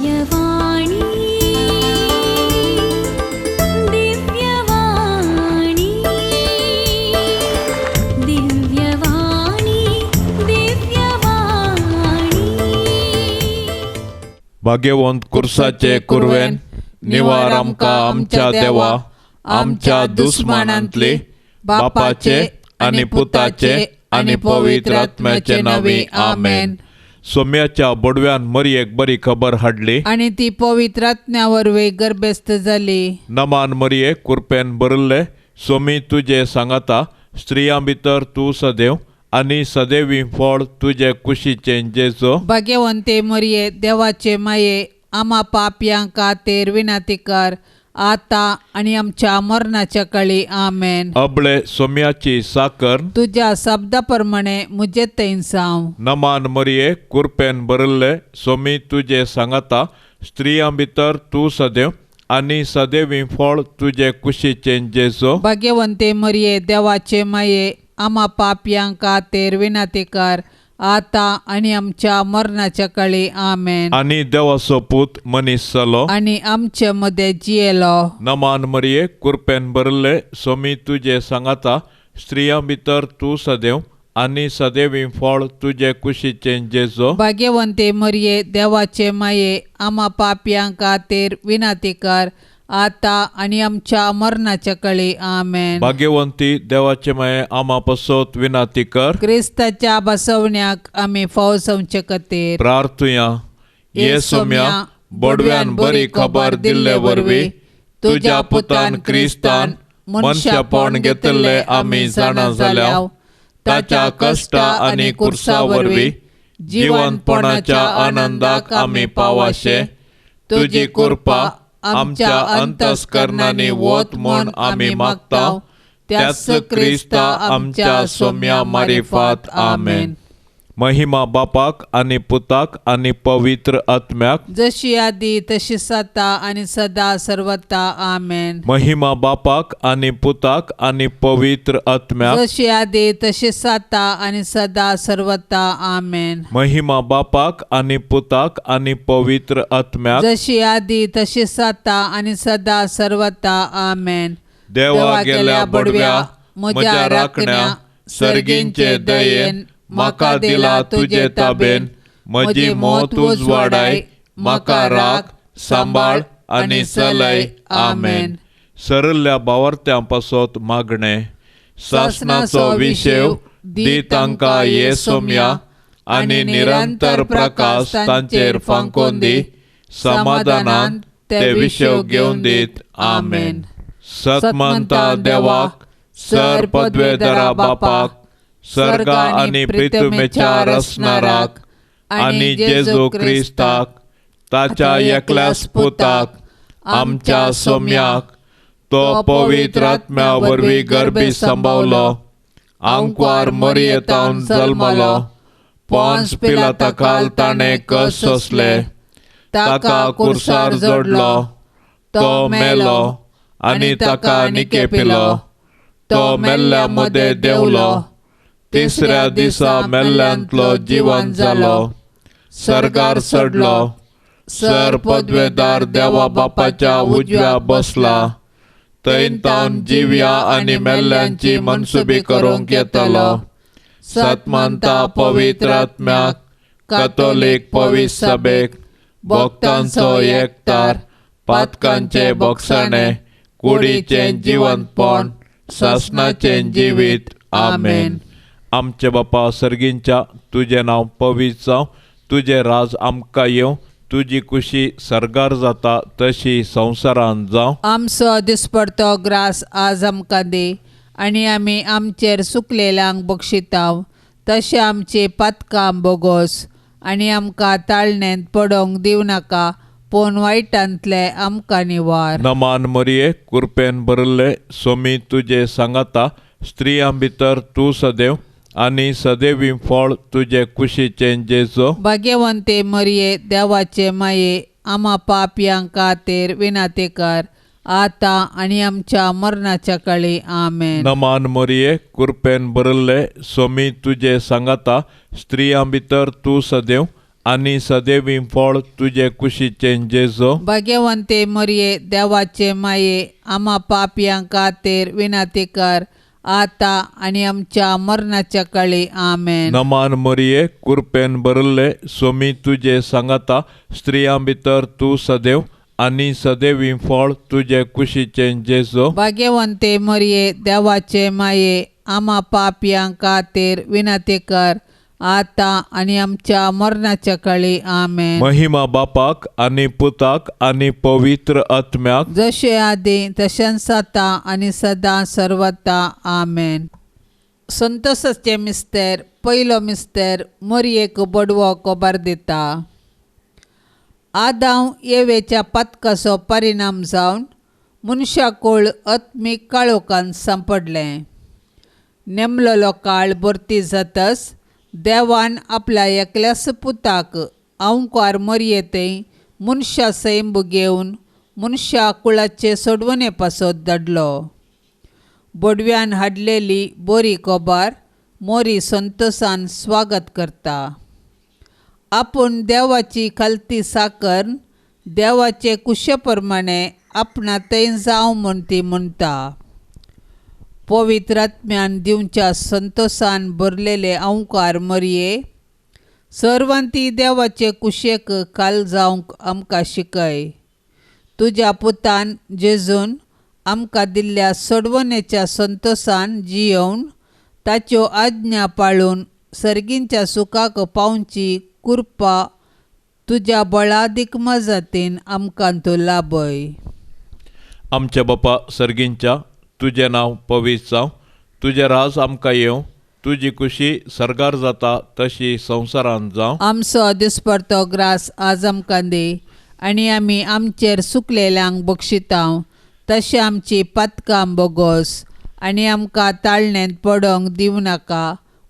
दिव्यवाणी दिव्यवाणी दिव्यवाणी दिव्यवाणी. भाग्यवंत कुर्साचे कुरवेन निवार आमकां आमच्या देवा आमच्या दुस्मानांतली बापाचे आनी पुताचे आनी पवित्र आत्म्याचे नांवी आमेन. सोम्याच्या बोडव्यान मरयेक बरी खबर हाडली आनी ती पवित्र आत्म्या वरवीं गर्भस्थ जाली. नमान मरये कुरपेन भरिल्ले सोमी तुजे सांगाता स्त्रियां भितर तूं सदैव आनी सदैवी फळ तुजे कुशीचें जेजो. भाग्यवंते मरये देवाचे माये आमा पापयां खातीर विनंती कर आतां आनी आमच्या मरणाच्या काळी आमेन. अबळे सोम्याची साकर तुज्या शब्दा प्रमाणे म्हजे थंय जावं. नमान मरये कुरपेन भरिल्ले सोमी तुजे सांगाता स्त्रियां भितर तूं सदैव आनी सदैवी फळ तुजे कुशीचें जेजो. भाग्यवंते मरये देवाचे माये आमा पापयां खातीर विनंती कर आतां आनी आमच्या मरणाच्या काळी आमेन. आनी देवाचो पूत मनीस जालो आनी आमचे मदें जियेलो. नमान मरये कुरपेन भरिल्ले सोमी तुजे सांगाता स्त्रियां भितर तूं सदैव आनी सदैवी फळ तुजे कुशीचें जेजो. भाग्यवंते मरये देवाचे माये आमा पापयां खातीर विनंती कर आतां आनी आमच्या मरणाच्या काळी आमेन. भाग्यवंती देवाचे माये आमा पसत विनंती कर. क्रिस्ताच्या बसवण्याक आमी फाव जावचे खातीर प्रार्थुया. ये सोम्या बोडव्यान बरी खबर दिल्ले वरवीं तुज्या पुतान क्रिस्तान मनशापण घेतिल्ले आमी जाणा जाल्या. ताच्या कश्टा आनी कुर्सा वरवीं जिवनपणाच्या आनंदाक आमी पावाशे तुजी कृपा आमच्या अंतस्करणांनी वत म्हूण आमी मागता. त्याच क्रिस्ता आमच्या सोम्या मारिफात आमेन. महिमा बापाक आनी पुताक आनी पवित्र आत्म्याक जशी आदी तशी सता आनी सदा सर्वता आमेन. महिमा बापाक आनी पुताक आनी पवित्र आत्म्याक जशी आदी तशी सता आनी सदा सर्वता आमेन. महिमा बापाक आनी पुताक आनी पवित्र आत्म्याक जशी आदी तशी सता आनी सदा सर्वता आमेन. देवा गेल्या बडव्या म्हज्या राखण्या सर्गींचे दयेन म्हाका दिला तुजे ताबेन म्हजी मौत उजवाडाय म्हाका राख सांबाळ आनी चलय आमेन. सरल्या बावर्त्यां पासत मागणें सासणाचो विशेव दी तांकां ये सोम्या आनी निरंतर प्रकाश तांचेर फांकोवन दी समाधानान ते विशेव घेवन दीत आमेन. सतमंता देवाक सर पदवेधरा बापाक सर्गा आनी पृथ्वीच्या रचणाराक आनी जेजू क्रिस्ताक ताच्या एकल्याच पुताक आमच्या सोम्याक तो पवित्र आत्म्या वरवीं गर्भी सांबावलो आंकवार मरयेतावन जल्मलो पोन्स पिलाता खाल ताणें कस सोंसले ताका कुर्सार जोडलो तो मेलो आनी ताका निकेपिलो तो मेल्ल्या मदें देंवलो तिसऱ्या दिसा मेल्ल्यांतलो जिवन जालो सर्गार चडलो सर पदवेदार देवा बापाच्या उजव्या बसला थंय तावन जिव्या आनी मेल्ल्यांची मनसुबी करूंक येतलो. सतमानता पवित्र आत्म्याक कथोलीक पवित्र सभेक भक्तांचो एकतार पातकांचे बोगसाणे कुडीचें जिवंतपण सासणाचें जिवीत आमेन. आमचे बापा सर्गींच्या तुजें नांव पवित्र जावं तुजें राज आमकां येवं तुजी कुशी सर्गार जाता तशी संवसारांत जावं. आमचो दिसपडतो ग्रास आज आमकां दी आनी आमी आमचेर सुकलेल्यांक बक्षिताव तशें आमचें पातकां बोगोस आनी आमकां ताळणेंत पडोवंक दिवं नाका पूण वायटांतले आमकां निवार. नमान मरये कुरपेन भरिल्ले सोमी तुजे सांगाता स्त्रियां भितर तूं सदैव आनी सदैवी फळ तुजे कुशीचें जेजो. भाग्यवंते मरये देवाचे माये आमा पापयां खातीर विनंती कर आतां आनी आमच्या मरणाच्या काळी आमेन. नमान मरये कुरपेन भरिल्ले सोमी तुजे सांगाता स्त्रियां भितर तूं सदैव आनी सदैवी फळ तुजे कुशीचें जेजो. भाग्यवंते मरिये देवाचे माये आमा पापयां खातीर विनंती कर आता आनी आमच्या मरणाच्या काळी. आमेन. नमान मरिये कृपेन भरिल्ले स्वामी तुजे सांगाता स्त्रियां भितर तूं सदैव आनी सदैवी फळ तुजे कुशीचें जेजो. भाग्यवंते मरिये देवाचे माये आमा पापयां खातीर विनंती कर आता आनी आमच्या मरणाच्या काळी. आमेन. महिमा बापाक आनी पुताक आनी पवित्र आत्म्याक जशें आदी तशेंच आतां आनी सदां सर्वता. आमेन. संतोषाचे मिस्तेर पयलो मिस्तेर मोरयेक बडवो खबर दिता. आदांव येवेच्या पातकाचो परिणाम जावन मनशाकूळ आत्मीक काळोखान सांपडलें. नेमलेलो काळ भरती जातच देवान आपल्या एकल्याच पुताक अंवकार मोरयेंतय मनशा सैंब घेवन मनशा कुळाचे सोडवणे पासत धाडलो. बोडव्यान हाडलेली बरी खबर मोरी संतोषान स्वागत करता. आपूण देवाची खालती साकर देवाचे कुशे प्रमाणे आपणा थंय जावं म्हूण ती म्हणटा. पवित्र आत्म्यान दिवच्या संतोषान भरलेले अंवकार मरये सर्वांती देवाचे कुशेक काल जावंक आमकां शिकय. तुज्या पुतान जेजून आमकां दिल्ल्या सोडवणेच्या संतोषान जियोवन ताच्यो आज्ञा पाळून सर्गींच्या सुखाक पावची कृपा तुज्या बळादीक मजतीन आमकां तूं लाभय. आमच्या बापा सर्गींच्या तुजें नांव पवित्र जावं, तुजें राज आमकां येवं, तुजी खुशी सर्गार जाता तशी संवसारांत जावं. आमचो दिसपडतो ग्रास आज आमकां दी आनी आमी आमचेर सुकलेल्यांक बक्षितांव तशें आमची पातकां बोगोस आनी आमकां ताळणेंत पडोंक दिवं नाका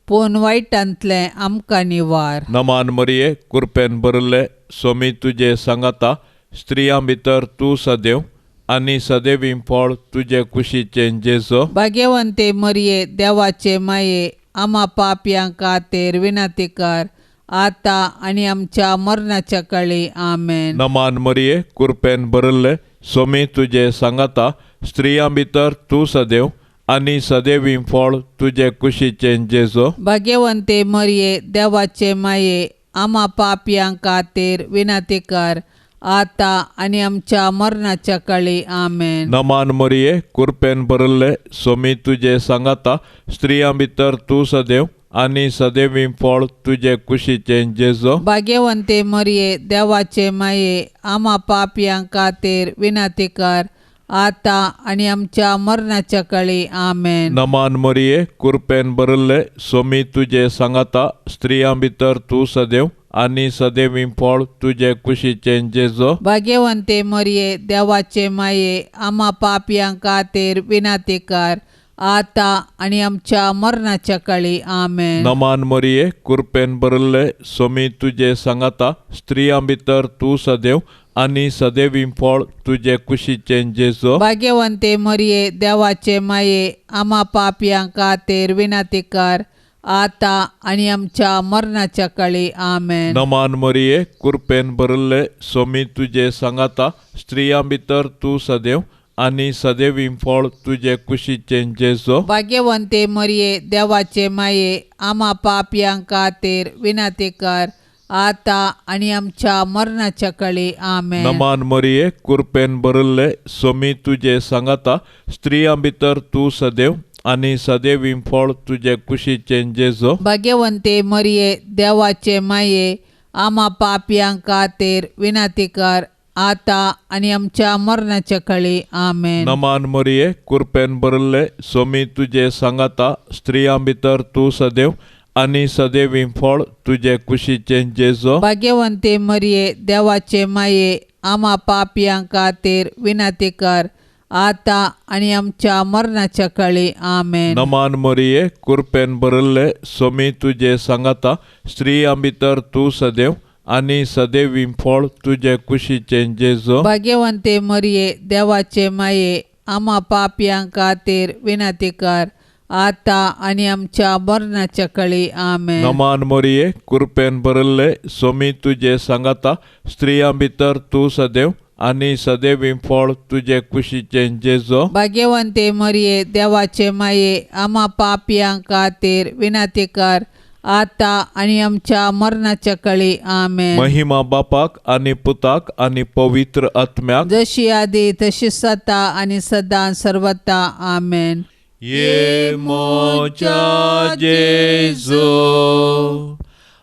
पूण वायटांतलें आमकां निवार. नमान मरिये कृपेन भरिल्ले स्वामी तुजे सांगाता स्त्रियां भितर तूं सदैव आनी सदैवी फळ तुजे कुशीचें जेजो. भाग्यवंते मरिये देवाचे माये आमा पापयां खातीर विनंती कर आता आनी आमच्या मरणाच्या काळी. आमेन. नमान मरिये कृपेन भरिल्ले स्वामी तुजे सांगाता स्त्रियां भितर तूं सदैव आनी सदैवी फळ तुजे कुशीचें जेजो. भाग्यवंते मरिये देवाचे माये आमा पापयां खातीर विनंती कर आता आनी आमच्या मरणाच्या काळी. आमेन. नमान मरिये कृपेन भरिल्ले स्वामी तुजे सांगाता स्त्रियां भितर तूं सदैव आनी सदैवी फळ तुजे कुशीचें जेजो. भाग्यवंते मरिये देवाचे माये आमा पापयां खातीर विनंती कर आता आनी आमच्या मरणाच्या काळी. आमेन. नमान मरिये कृपेन भरिल्ले स्वामी तुजे सांगाता स्त्रियां भितर तूं सदैव आनी सदैवी फळ तुजे कुशीचें जेजो. भाग्यवंते मरिये देवाचे माये आमा पापयां खातीर विनंती कर आता आनी आमच्या मरणाच्या काळी. आमेन. नमान मरिये कृपेन भरिल्ले स्वामी तुजे सांगाता स्त्रियां भितर तूं सदैव आनी सदैवी फळ तुजे कुशीचें जेजो. भाग्यवंते मरिये देवाचे माये आमा पापयां खातीर विनंती कर आता आनी आमच्या मरणाच्या काळी. आमेन. नमान मरिये कृपेन भरिल्ले स्वामी तुजे सांगाता स्त्रियां भितर तूं सदैव आनी सदैवी फळ तुजे कुशीचें जेजो. भाग्यवंते मरिये देवाचे माये आमा पापयां खातीर विनंती कर आता आनी आमच्या मरणाच्या काळी. आमेन. नमान मरिये कृपेन भरिल्ले स्वामी तुजे सांगाता स्त्रियां भितर तूं सदैव आनी सदैवी फळ तुजे कुशीचें जेजो. भाग्यवंते मरिये देवाचे माये आमा पापयां खातीर विनंती कर आता आनी आमच्या मरणाच्या काळी. आमेन. नमान मरिये कृपेन भरिल्ले स्वामी तुजे सांगाता स्त्रियां भितर तूं सदैव आनी सदैवी फळ तुजे कुशीचें जेजो. भाग्यवंते मरिये देवाचे माये आमा पापयां खातीर विनंती कर आता आनी आमच्या मरणाच्या काळी. आमेन. नमान मरिये कृपेन भरिल्ले स्वामी तुजे सांगाता स्त्रियां भितर तूं सदैव आनी सदैवी फळ तुजे कुशीचें जेजो. भाग्यवंते मरिये देवाचे माये आमा पापयां खातीर विनंती कर आतां आनी आमच्या मरणाच्या कळी. आमेन. नमान मोरये, कृपेन भरिल्ले, सोमी तुजे सांगाता, स्त्रियां भितर तूं सदैव आनी सदैवी फळ तुजे कुशीचें जेजो. भाग्यवंते मरिये, देवाचे माये, आमा पापयां खातीर विनंती कर, आतां आनी आमच्या मरणाच्या कळी. आमेन. महिमा बापाक आनी पुताक आनी पवित्र आत्म्याक, जशी आदी तशी सता आनी सदां सर्वता. आमेन. ये मोच्या जेजू,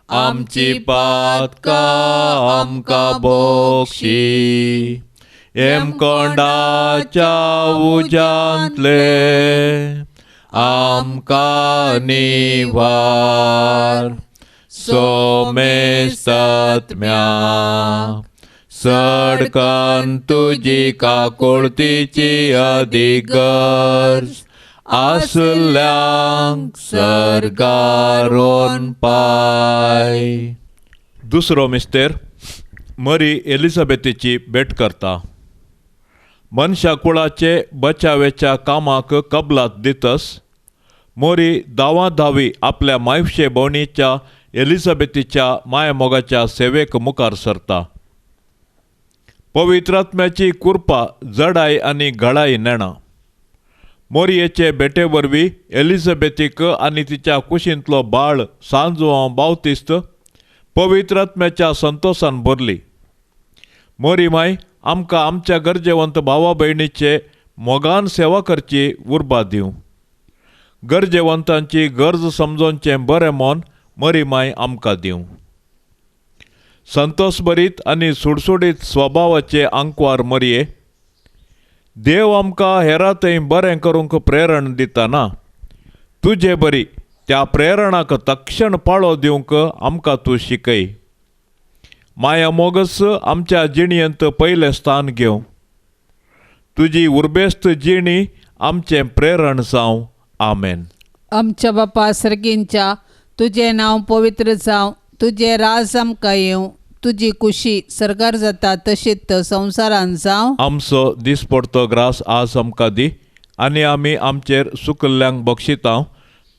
आमची पातकां आमकां बक्षी, हेमकोंडाच्या उज्यांतले आमकां निवार, सोमेस्तात्म्या सडकन तुजी काकुळतीची अदीक गरज आसल्यांक सर्गारोन पाय. दुसरो मिस्तेर मरी एलिझाबेथीची भेट करता. मनशा कुळाचे बचावेच्या कामाक कबलात दितस मोरी धांवा धावी आपल्या मायशे भोवणीच्या एलिझाबेथीच्या मायमोगाच्या सेवेक मुखार सरता. पवित्रात्म्याची कृपा जडाय आनी घडाय नेणा. मोरयेचे भेटे वरवीं एलिझाबेथीक आनी तिच्या कुशींतलो बाळ सांजुआंव बावतिस्त पवित्रात्म्याच्या संतोशान भरली. मोरी माय आमकां आमच्या गरजेवंत भावा भयणीचे मोगान सेवा करची उर्बा दिवं. गरजेवंतांची गरज समजोवचें बरें मन मरी माय आमकां दिवं. संतोषभरीत आनी सुडसुडीत स्वभावाचे आंकवार मरये, देव आमकां हेरां थंय बरें करूंक प्रेरण दितना तुजे बरी त्या प्रेरणाक तक्षण पाळो दिवंक आमकां तूं शिकय. माया मोगस आमच्या जिणेंत पयलें स्थान घेवं. तुजी उर्बेस्त जिणी आमचें प्रेरण जावं. आमेन. आमच्या बापा सर्गींच्या, तुजें नांव पवित्र जावं, तुजें राज आमकां येवं, तुजी कुशी सर्गार जाता तशीच संवसारान जावं. आमचो दिसपडतो ग्रास आज आमकां दी आनी आमी आमचेर सुकल्ल्यांक बक्षितांव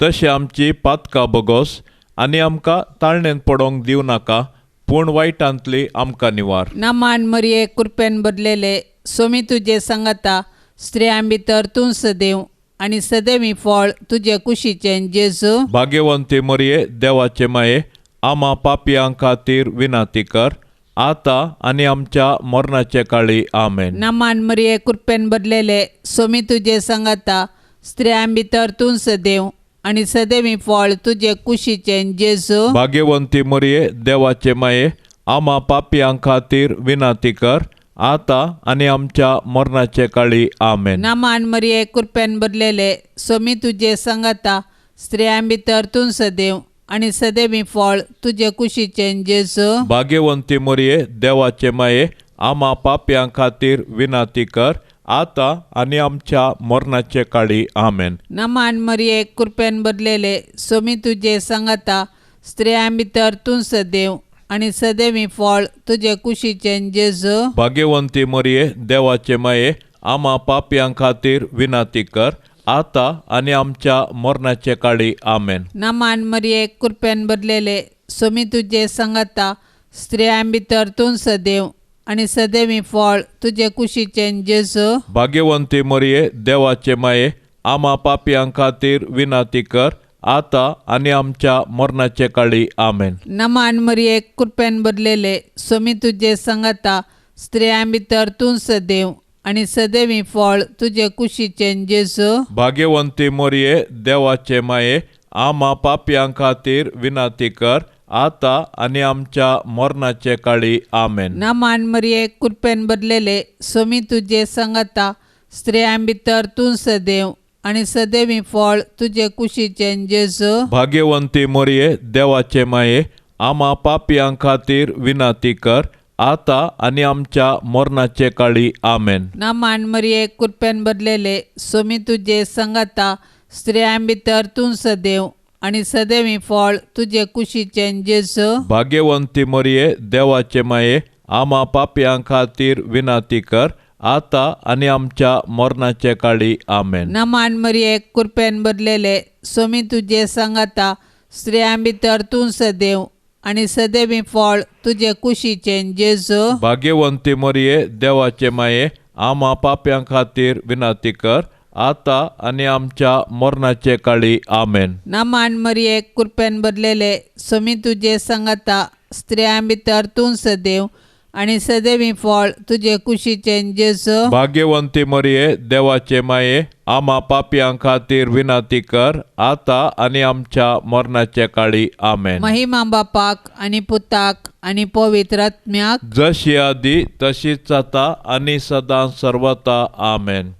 तशें आमची पातकां बगोस आनी आमकां ताळणेंत पडोवंक दिवं नाका, पूण वायटांतली आमकां निवार. नामान मरिये, कृपेन भरलेले, सोमी तुजे सांगाता, स्त्रियां भितर तूं सदैव आनी सदैवी फळ तुजे कुशीचें जेजू. भाग्यवंती मरिये, देवाचे माये, आमा पापयां खातीर विनंती कर, आतां आनी आमच्या मरणाचे काळी. आमेन. नामान मरिये, कृपेन भरलेले, सोमी तुजे सांगाता, स्त्रियां भितर तूं सदैव आनी सदैवी फळ तुजे कुशीचें जेजू. भाग्यवंती मरिये, देवाचे माये, आमा पापयां खातीर विनंती कर, आतां आनी आमच्या मरणाचे काळी. आमेन. नामान मरिये, कृपेन भरलेले, सोमी तुजे सांगाता, स्त्रियां भितर तूं सदैव आनी सदैवी फळ तुजे कुशीचें जेजू. भाग्यवंती मरिये, देवाचे माये, आमा पापयां खातीर विनंती कर, आतां आनी आमच्या मरणाचे काळी. आमेन. नामान मरिये, कृपेन भरलेले, सोमी तुजे सांगाता, स्त्रियां भितर तूं सदैव आनी सदैवी फळ तुजे कुशीचें जेजू. भाग्यवंती मरिये, देवाचे माये, आमा पापयां खातीर विनंती कर, आतां आनी आमच्या मरणाचे काळी. आमेन. नामान मरिये, कृपेन भरलेले, सोमी तुजे सांगाता, स्त्रियां भितर तूं सदैव आनी सदैवी फळ तुजे कुशीचें जेजू. भाग्यवंती मरिये, देवाचे माये, आमा पापयां खातीर विनंती कर, आतां आनी आमच्या मरणाचे काळी. आमेन. नामान मरिये, कृपेन भरलेले, सोमी तुजे सांगाता, स्त्रियां भितर तूं सदैव आनी सदैवी फळ तुजे कुशीचें जेजू. भाग्यवंती मरिये, देवाचे माये, आमा पापयां खातीर विनंती कर, आतां आनी आमच्या मरणाचे काळी. आमेन. नामान मरिये, कृपेन भरलेले, सोमी तुजे सांगाता, स्त्रियां भितर तूं सदैव आनी सदैवी फळ तुजे कुशीचें जेजू. भाग्यवंती मरिये, देवाचे माये, आमा पापयां खातीर विनंती कर, आतां आनी आमच्या मरणाचे काळी. आमेन. नामान मरिये, कृपेन भरलेले, सोमी तुजे सांगाता, स्त्रियां भितर तूं सदैव आनी सदैवी फळ तुजे कुशीचें जेजू. भाग्यवंती मरिये, देवाचे माये, आमा पापयां खातीर विनंती कर, आतां आनी आमच्या मरणाचे काळी. आमेन. नमान मरिये, कृपेन भरलेले, स्वामी तुजे सांगाता, स्त्रियां भितर तूं सदैव आनी सदैवी फळ तुजे कुशीचें जेजू. भाग्यवंती मरिये, देवाचे माये, आमा पाप्यां खातीर विनंती कर, आतां आनी आमच्या मरणाचे काळी. आमेन. नमान मरिये, कृपेन भरलेले, स्वामी तुजे सांगाता, स्त्रियां भितर तूं सदैव आनी सदैवी फळ तुजे कुशीचें जेजू. भाग्यवंती मरिये, देवाचे माये, आमा पापयां खातीर विनंती कर, आतां आनी आमच्या मरणाचे काळी. आमेन. महिमा बापाक आनी पुताक आनी पवित्र आत्म्याक, जशी आदी तशीच जाता आनी सदां सर्वता. आमेन.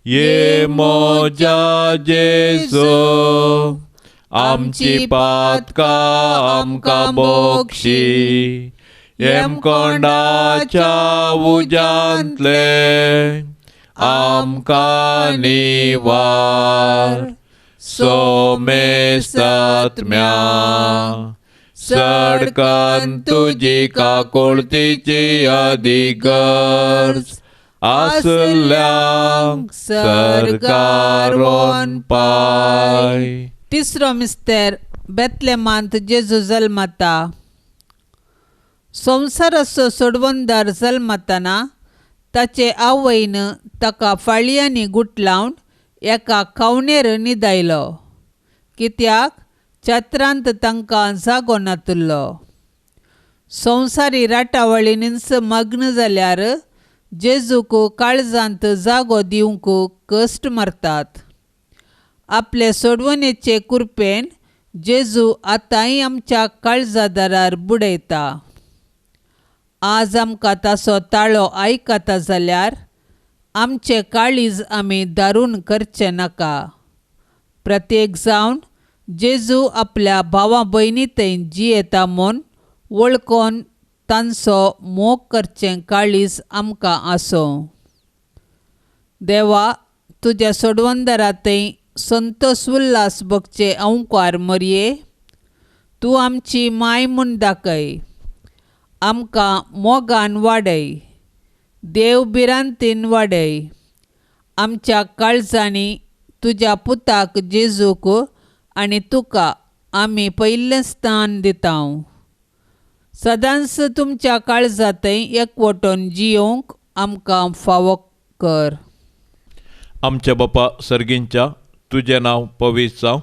ये मोजा जेजू, आमची पातकां आमकां बोक्षी, येमकोंडाच्या उज्यांतले आमकां निवार, सोमेस्तात्म्या सडकन तुजी काकुळतीची अधिगर्ज आसल्यांक सरकारोन पाय. तिसरो मिस्तेर, बेतलेमांत जेजू जल्मता. संवसाराचो सोडवणदार जल्मतना ताचे आवयन ताका फाळयांनी गुटलावन एका खावणेर न्हिदायलो, कित्याक छत्रांत तांकां जागो नातुल्लो. संवसारी राटावळींनीच मग्न जाल्यार जेजूक काळजांत जागो दिवंक कश्ट मारतात. आपले सोडवणेचे कृपेन जेजू आतांय आमच्या काळजादारार बुडयता. आज आमकां ताचो ताळो आयकता जाल्यार आमचें काळीज आमी दारून करचें नाका. प्रत्येक जावन जेजू आपल्या भावा भयणी थंय जियेता म्हूण वळखून तांचो मोग करचें काळीज आमकां आसूं. देवा, तुज्या सोडवणदारा थंय संतोस उल्हास भोगचे अंकार मरये, तूं आमची माय म्हूण दाखय, आमकां मोगान वाडय, देव भिरांतीन वाडय. आमच्या काळजांनी तुज्या पुताक जेजूक आनी तुका आमी पयलें स्थान दिता. सदांच तुमच्या काळजांतय एकवटून जियोवंक आमकां फावो कर. आमच्या बापा सर्गींच्या, तुजें नांव पवित्र जावं,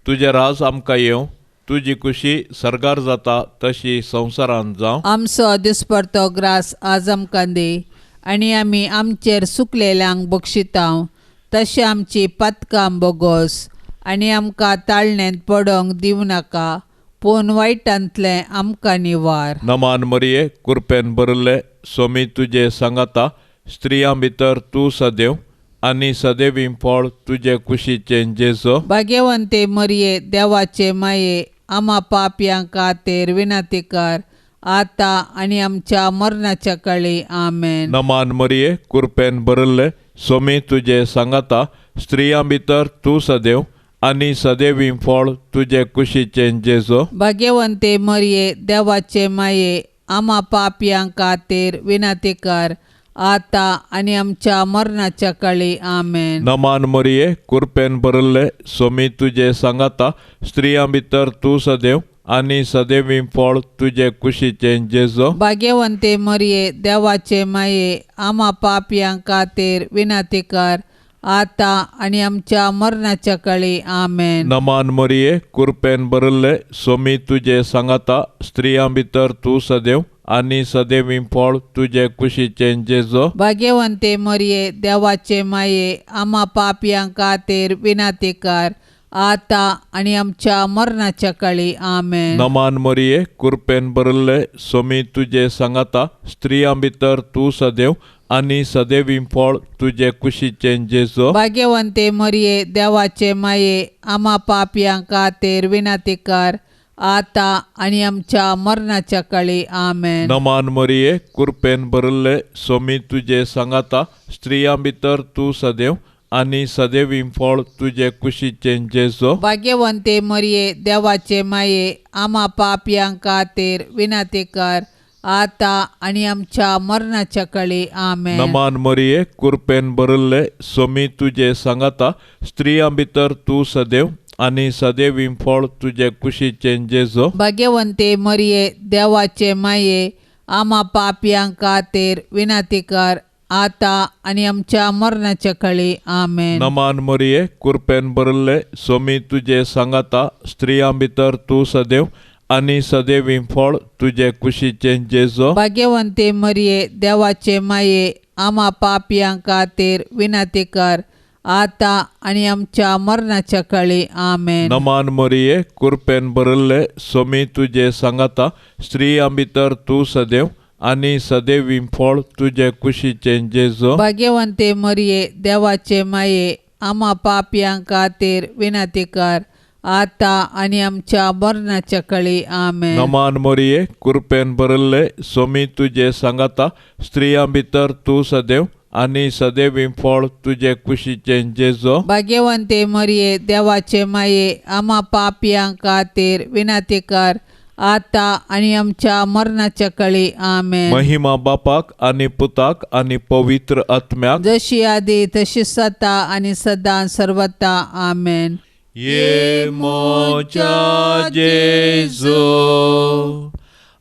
तुजें राज आमकां येवं, तुजी खुशी सर्गार जाता तशी संवसारांत जावं. आमचो दिसपडतो ग्रास आज आमकां दी, आनी आमी आमचेर सुकलेल्यांक बक्षिता तशें आमची पातकां बोगोस, आनी आमकां ताळणेंत पडोंक दिवं नाका, पूण वायटांतलें आमकां निवार. नमान मरिये, कृपेन भरिल्ले, स्वामी तुजे सांगाता, स्त्रियां भितर तूं सदैव आनी सदैवी फळ तुजे कुशीचें जेजू. भाग्यवंते मरिये, देवाचे माये, आमा पापयां खातीर विनंती कर, आतां आनी आमच्या मरणाच्या काळी. आमेन. नमान मरिये, कृपेन भरिल्ले, स्वामी तुजे सांगाता, स्त्रियां भितर तूं सदैव आनी सदैवी फळ तुजे कुशीचें जेजू. भाग्यवंते मरिये, देवाचे माये, आमा पापयां खातीर विनंती कर, आतां आनी आमच्या मरणाच्या काळी. आमेन. नमान मरिये, कृपेन भरिल्ले, स्वामी तुजे सांगाता, स्त्रियां भितर तूं सदैव आनी सदैवी फळ तुजे कुशीचें जेजू. भाग्यवंते मरिये, देवाचे माये, आमा पापयां खातीर विनंती कर, आतां आनी आमच्या मरणाच्या काळी. आमेन. नमान मरिये, कृपेन भरिल्ले, स्वामी तुजे सांगाता, स्त्रियां भितर तूं सदैव आनी सदैवी फळ तुजे कुशीचें जेजू. भाग्यवंते मरिये, देवाचे माये, आमा पापयां खातीर विनंती कर, आतां आनी आमच्या मरणाच्या काळी. आमेन. नमान मरिये, कृपेन भरिल्ले, स्वामी तुजे सांगाता, स्त्रियां भितर तूं सदैव आनी सदैवी फळ तुजे कुशीचें जेजू. भाग्यवंते मरिये, देवाचे माये, आमा पापयां खातीर विनंती कर, आतां आनी आमच्या मरणाच्या काळी. आमेन. नमान मरिये, कृपेन भरिल्ले, स्वामी तुजे सांगाता, स्त्रियां भितर तूं सदैव आनी सदैवी फळ तुजे कुशीचें जेजू. भाग्यवंते मरिये, देवाचे माये, आमा पापयां खातीर विनंती कर, आतां आनी आमच्या मरणाच्या कळी. आमेन. नमान मरिये, कुरपेन भरिल्ले, सोमी तुजे सांगाता, स्त्रियां भितर तूं सदैव आनी सदैवी फळ तुजे कुशीचें जेजो. भाग्यवंते मरिये, देवाचे माये, आमा पापयां खातीर विनंती कर, आतां आनी आमच्या मरणाच्या कळी. आमेन. नमान मरिये, कुरपेन भरिल्ले, सोमी तुजे सांगाता, स्त्रियां भितर तूं सदैव आनी सदैवी फळ तुजे कुशीचें जेजो. भाग्यवंते मरिये, देवाचे माये, आमा पापयां खातीर विनंती कर, आतां आनी आमच्या मरणाच्या कळी. आमेन. नमान मरिये, कुरपेन भरिल्ले, सोमी तुजे सांगाता, स्त्रियां भितर तूं सदैव आनी सदैवी फळ तुजे कुशीचें जेजो. भाग्यवंते मरिये, देवाचे माये, आमा पापयां खातीर विनंती कर, आतां आनी आमच्या मरणाच्या कळी. आमेन. नमान मरिये, कुरपेन भरिल्ले, सोमी तुजे सांगाता, स्त्रियां भितर तूं सदैव आनी सदैवी फळ तुजे कुशीचें जेजो. भाग्यवंते मरिये, देवाचे माये, आमा पापयां खातीर विनंती कर, आतां आनी आमच्या मरणाच्या कळी. आमेन. महिमा बापाक आनी पुताक आनी पवित्र आत्म्याक, जशी आदी तशी सता आनी सदां सर्वता. आमेन. ये मोच्या जेजू,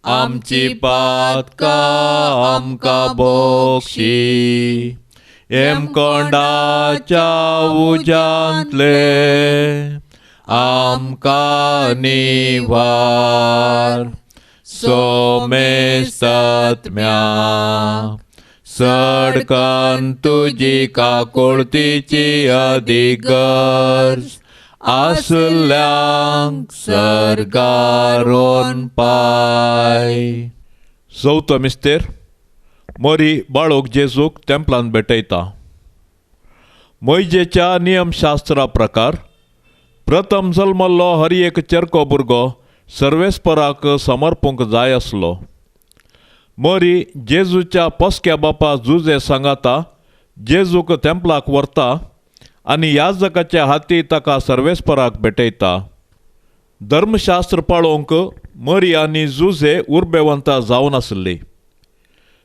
आमची पातकां आमकां बोक्षी, हेमकोंडाच्या उज्यांतले आमकां निवार, सोमेस्तात्म्या सडकन तुजी काकुळतीची अधिगर्ज आसल्यांक सर्गारोन पाय. चवथो मिस्तेर. मरी बाळोक जेजूक तेंपलान भेटयता. मोयजेच्या नियमशास्त्रा प्रकार प्रथम जल्मल्लो हर एक चेरको भुरगो सर्वेस्पराक समर्पूंक जाय आसलो. मरी जेजूच्या पोसक्या बापा जुजे सांगाता जेजूक तेंपलाक व्हरता आनी याजकाच्या हाती ताका सर्वेस्पराक भेटयता. धर्मशास्त्र पाळोवंक मरी आनी जुजे उर्बेवंता जावन आसली.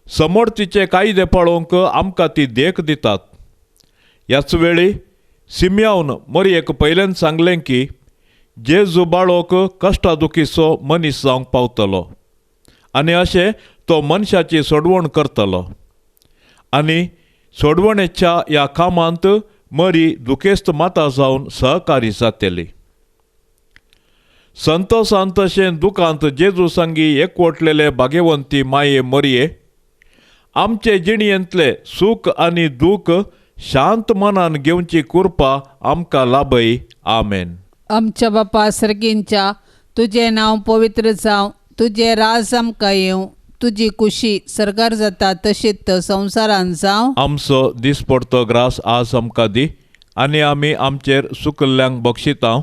समोर तिचे कायदे पाळोवंक आमकां ती देख दितात. ह्याच वेळी सिमयावन मरयेक पयल्यान सांगलें की जेजू बाळोक कश्टादुखीचो मनीस जावंक पावतलो आनी अशें तो मनशाची सोडवण करतलो आनी सोडवणेच्या ह्या कामांत मरी दुखेस्त माता जावन सहकारी जातली. संतोसान तशें दुखांत जेजू संगी एकवटलेले भाग्यवंती माये मरये आमचे जिणयेंतले सूख आनी दूख शांत मनान घेवची कृपा आमकां लाभय. आमेन. आमच्या बापा सर्गींच्या, तुजें नांव पवित्र जावं, तुजें राज आमकां येवं, तुजी कुशी सर्गार जाता तशीच संवसारान जावं. आमचो दिसपडतो ग्रास आज आमकां दी आनी आमी आमचेर सुकल्ल्यांक बक्षिता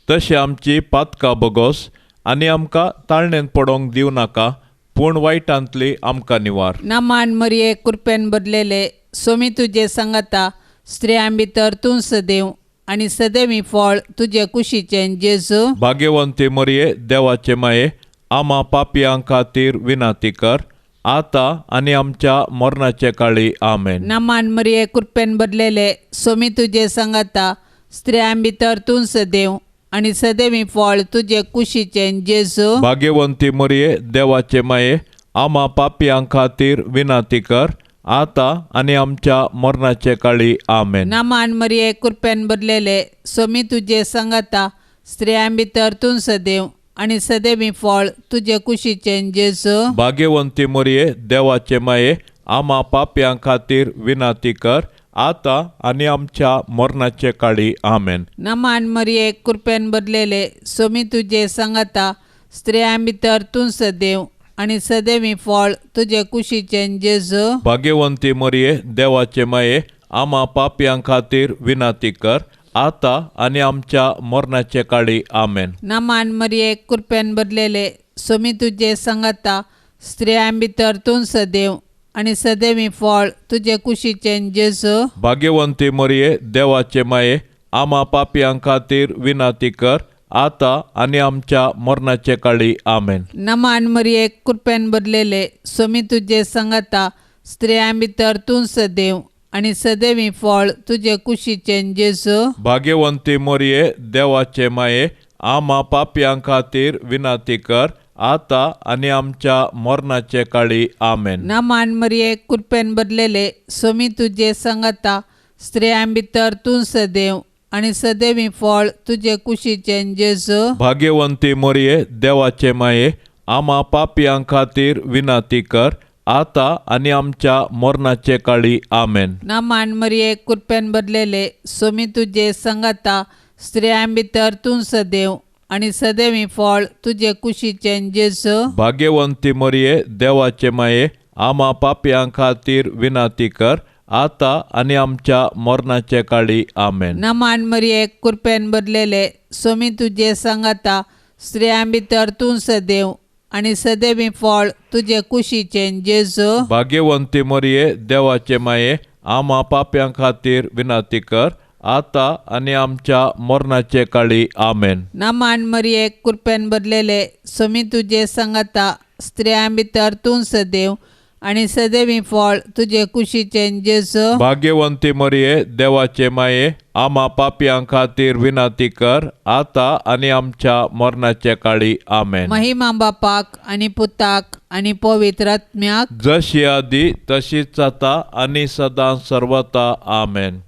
तशें आमची पातकां बगोस आनी आमकां ताळणेंत पडोवंक दिवं नाका पूण वायटांतली आमकां निवार. नामान मरये, कृपेन बदलेले, सोमी तुजे सांगाता, स्त्रियां भितर तूं सदैव आनी सदैवी फळ तुजे कुशीचें जेजू. भाग्यवंती मरये, देवाचे माये, आमा पापयां खातीर विनंती कर, आतां आनी आमच्या मरणाचे काळी. आमेन. नामान मरये, कृपेन बदलेले, सोमी तुजे सांगाता, स्त्रियां भितर तूं सदैव आनी सदैवी फळ तुजे कुशीचें जेजू. भाग्यवंती मरये, देवाचे माये, आमा पापयां खातीर विनंती कर, आतां आनी आमच्या मरणाचे काळी. आमेन. नामान मरये, कृपेन बदलेले, सोमी तुजे सांगाता, स्त्रियां भितर तूं सदैव आनी सदैवी फळ तुजे कुशीचें जेजू. भाग्यवंती मरये, देवाचे माये, आमा पापयां खातीर विनंती कर, आतां आनी आमच्या मरणाचे काळी. आमेन. नामान मरये, कृपेन बदलेले, सोमी तुजे सांगाता, स्त्रियां भितर तूं सदैव आनी सदैवी फळ तुजे कुशीचें जेजू. भाग्यवंती मरये, देवाचे माये, आमा पापयां खातीर विनंती कर, आतां आनी आमच्या मरणाचे काळी. आमेन. नामान मरये, कृपेन बदलेले, सोमी तुजे सांगाता, स्त्रियां भितर तूं सदैव आनी सदैवी फळ तुजे कुशीचें जेजू. भाग्यवंती मरये, देवाचे माये, आमा पापयां खातीर विनंती कर, आतां आनी आमच्या मरणाचे काळी. आमेन. नमान मरिये, कृपेन भरलेले, स्वामी तुजे संगता, स्त्रियां भितर तूं सदैव आनी सदैवी फळ तुजे कुशीचें जेजू. भाग्यवंती मोरये, देवाचे माये, आमा पापयां खातीर विनंती कर, आतां आनी आमच्या मरणाचे काळी. आमेन. नमान मरिये, कृपेन भरलेले, स्वामी तुजे संगता, स्त्रियां भितर तूं सदैव आनी सदैवी फळ तुजे कुशीचें जेजू. भाग्यवंती मोरये, देवाचे माये, आमा पापयां खातीर विनंती कर, आतां आनी आमच्या मरणाचे काळी. आमेन. नमान मरिये, कृपेन भरलेले, स्वामी तुजे संगता, स्त्रियां भितर तूं सदैव आनी सदैवी फळ तुजे कुशीचें जेजू. भाग्यवंती मरिये, देवाचे माये, आमा पापयां खातीर विनंती कर, आतां आनी आमच्या मरणाचे काळी. आमेन. नमान मरिये, कृपेन भरलेले, स्वामी तुजे संगता, स्त्रियां भितर तूं सदैव आनी सदैवी फळ तुजे कुशीचें जेजू. भाग्यवंती मरिये, देवाचे माये, आमा पापयां खातीर विनंती कर, आतां आनी आमच्या मरणाचे काळी. आमेन. नमान मरिये, कृपेन भरलेले, स्वामी तुजे संगता, स्त्रियां भितर तूं सदैव आनी सदैवी फळ तुजे कुशीचें जेजू. भाग्यवंती मरिये, देवाचे माये, आमा पापयां खातीर विनंती कर, आतां आनी आमच्या मरणाचे काळी. आमेन. महिमा बापाक आनी पुताक आनी पवित्र आत्म्याक, जशी आदी तशीच आतां आनी सदां सर्वता. आमेन.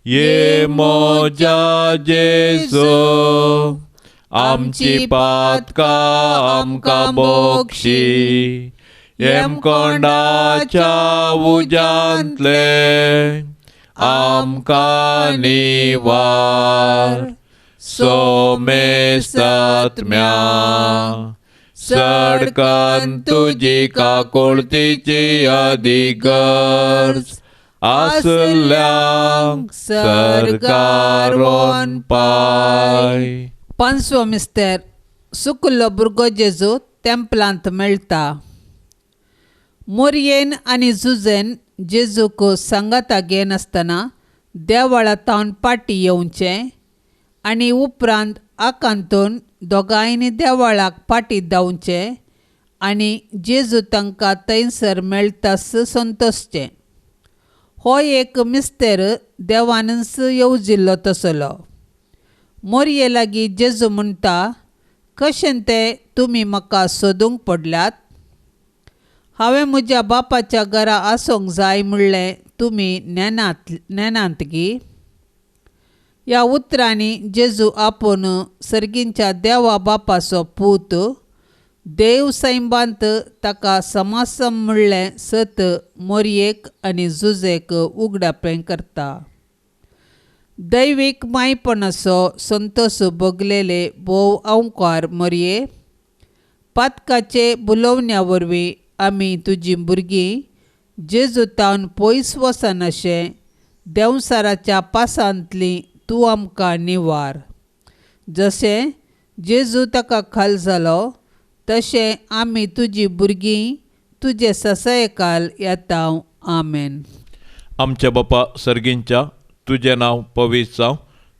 ये मोजा जेजू, आमची पातकां आमकां बोक्षी, येमकोंडाच्या उज्यांतले आमकां निवार, सोमेस्तात्म्या सडकन तुजी काकुळतीची अधिगर्ज आसल्यांक सरकारोन पाय. पांचवो मिस्तेर. सुकुल्लो भुरगो जेजू तेंपलांत मेळटा. मोरयेन आनी जुजेन जेजूक सांगाता घेनासतना देवळा तावन पाटी येवचें आनी उपरांत आकांतून दोगांयनी देवळाक पाटी धांवचें आनी जेजू तांकां थंयसर मेळटास संतोशचें. हो एक मिस्तेर देवानच येवजिल्लो तसलो. मोरये लागीं जेजू म्हणटा, कशें तें तुमी म्हाका सोदूंक पडल्यात? हांवें म्हज्या बापाच्या घरा आसूंक जाय म्हणलें तुमी नेनात नेनात गी? ह्या उतरांनी जेजू आपूण सर्गींच्या देवा बापाचो पूत, देव सैंबांत ताका समासम म्हणलें सत मोरयेक आनी जुजेक उगडापें करता. दैवीक मायपणाचो संतोस भोगलेले भोव अंकार मोरये, पातकाचे बुलोवण्या वरवीं आमी तुजीं भुरगीं जेजू तावन पयस वचनाशें देंवसाराच्या पासांतली तूं आमकां निवार. जशें जेजू ताका खाल जालो तशें आमी तुजी भुरगीं तुजे ससायकाल येता. आमेन. आमच्या बापा सर्गींच्या, तुजें नांव पवित्र जावं,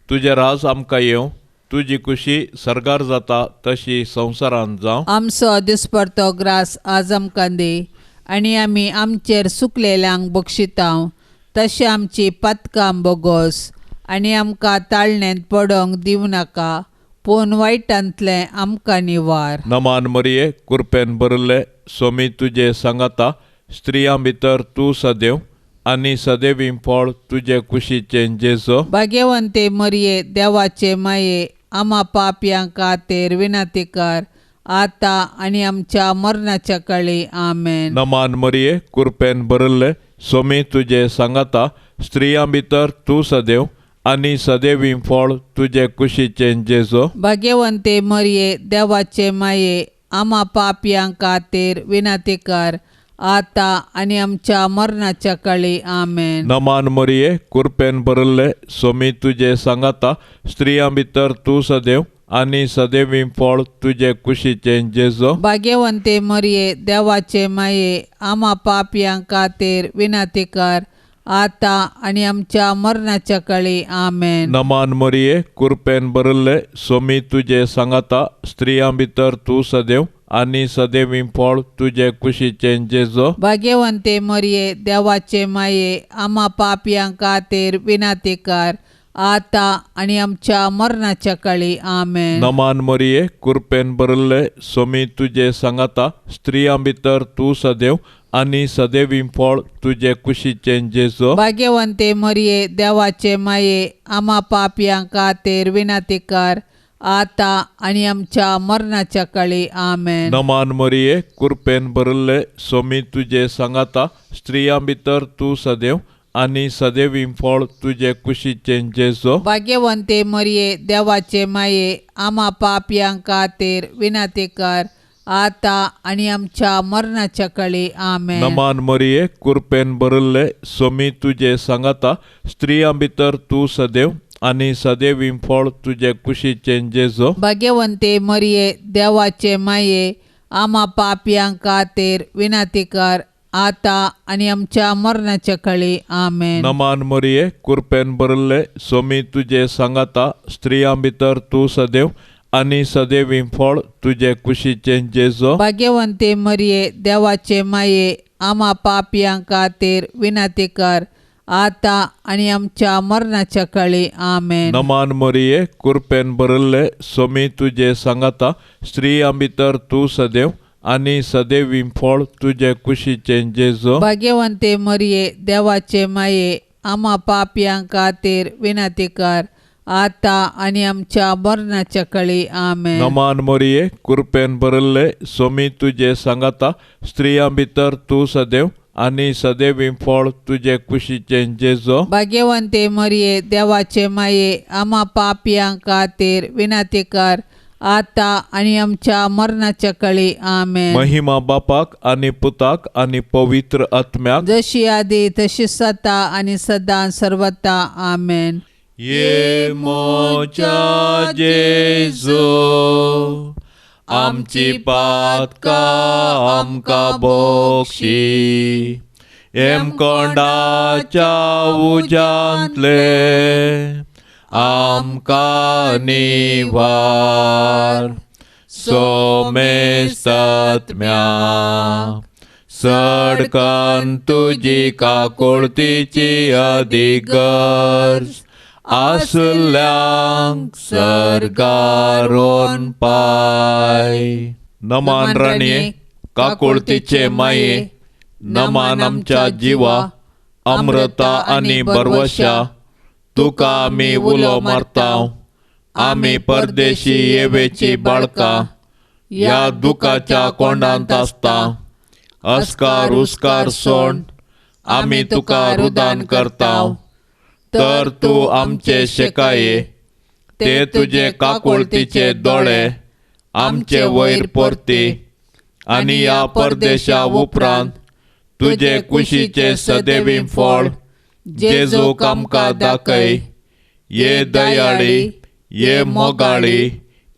तुजें राज आमकां येवं, तुजी खुशी सर्गार जाता तशी संवसारांत जावं. आमचो दिसपडतो ग्रास आज आमकां दी आनी आमी आमचेर सुकलेल्यांक बक्षितांव तशें आमची पातकां बोगोस आनी आमकां ताळण्यांत पडोंक दिवं नाका, पूण वायटांतलें आमकां निवार. नमान मरिये, कुरपेन भरिल्ले, स्वामी तुजे सांगाता, स्त्रियां भितर तूं सदैव आनी सदैवी फळ तुजे कुशीचें जेजो. भाग्यवंते मरिये, देवाचे माये, आमा पापयां खातीर विनंती कर, आतां आनी आमच्या मरणाच्या काळी. आमेन. नमान मरिये, कुरपेन भरिल्ले, स्वामी तुजे सांगाता, स्त्रियां भितर तूं सदैव आनी सदैवी फळ तुजे कुशीचें जेजो. भाग्यवंते मरिये, देवाचे माये, आमा पापयां खातीर विनंती कर, आतां आनी आमच्या मरणाच्या काळी. आमेन. नमान मरिये, कुरपेन भरिल्ले, स्वामी तुजे सांगाता, स्त्रियां भितर तूं सदैव आनी सदैवी फळ तुजे कुशीचें जेजो. भाग्यवंते मरिये, देवाचे माये, आमा पापयां खातीर विनंती कर, आतां आनी आमच्या मरणाच्या काळी. आमेन. नमान मरिये, कुरपेन भरिल्ले, सोमी तुजे सांगाता, स्त्रियां भितर तूं सदैव आनी सदैवी फळ तुजे कुशीचें जेजो. भाग्यवंते मरिये, देवाचे माये, आमा पापयां खातीर विनातीकार, आतां आनी आमच्या मरणाच्या काळी. आमेन. नमान मरिये, कुरपेन भरिल्ले, सोमी तुजे सांगाता, स्त्रियां भितर तूं सदैव आनी सदैवी फळ तुजे कुशीचें जेजो. भाग्यवंते मरिये, देवाचे माये, आमा पापयां खातीर विनातीकार, आतां आनी आमच्या मरणाच्या काळी. आमेन. नमान मरिये, कुरपेन भरिल्ले, सोमी तुजे सांगाता, स्त्रियां भितर तूं सदैव आनी सदैवी फळ तुजे कुशीचें जेजो. भाग्यवंते मरिये, देवाचे माये, आमा पापयां खातीर विनातीकार, आतां आनी आमच्या मरणाच्या काळी. आमेन. नमान मरिये, कुरपेन भरिल्ले, सोमी तुजे सांगाता, स्त्रियां भितर तूं सदैव आनी सदैवी फळ तुजे कुशीचें जेजो. भाग्यवंते मरिये, देवाचे माये, आमा पापयां खातीर विनातीकार, आतां आनी आमच्या मरणाच्या काळी. आमेन. नमान मरिये, कुरपेन भरिल्ले, सोमी तुजे सांगाता, स्त्रियां भितर तूं सदैव आनी सदैवी फळ तुजे कुशीचें जेजो. भाग्यवंते मरिये, देवाचे माये, आमा पापयां खातीर विनातीकार, आतां आनी आमच्या मरणाच्या काळी. आमेन. नमान मरिये, कुरपेन भरिल्ले, सोमी तुजे सांगाता, स्त्रियां भितर तूं सदैव आनी सदैवी फळ तुजे कुशीचें जेजो. भाग्यवंते मरिये, देवाचे माये, आमा पापयां खातीर विनातीकार, आतां आनी आमच्या मरणाच्या काळी. आमेन. नमान मरिये, कुरपेन भरिल्ले, सोमी तुजे सांगाता, स्त्रियां भितर तूं सदैव आनी सदैवी फळ तुजे कुशीचें जेजो. भाग्यवंते मरिये, देवाचे माये, आमा पापयां खातीर विनातीकार, आतां आनी आमच्या मरणाच्या काळी. आमेन. महिमा बापाक आनी पुताक आनी पवित्र आत्म्याक, जशी आदी तशी सता आनी सदां सर्वता. आमेन. ये मोच्या जेजू, आमची पातकां आमकां बोक्षी, हेमकोंडाच्या उज्यांतले आमकां निवार, सोमेस्तात्म्या सडकन तुजी काकुळतीची अदीक गरज आसल्यांक सर्गारोन पाय. नमान राणये, काकुळतीचे माये, नमान आमच्या जिवा, अमृता आनी बरवशा, तुका आमी उलो मारता, आमी परदेशी येवेची बाळकां, ह्या दुखाच्या कोंडांत आसता, अस्कार उस्कार सोण आमी तुका रुदान करता, तर तूं आमचे शेकाये, ते तुजे काकुळतीचे दोळे आमचे वयर परती, आनी ह्या परदेशा उपरांत तुजे कुशीचे सदैवी फळ जेजूक आमकां दाखय. ये दयाळी, ये मोगाळी,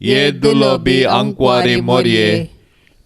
ये दुलोबी आंकवारी मोरये,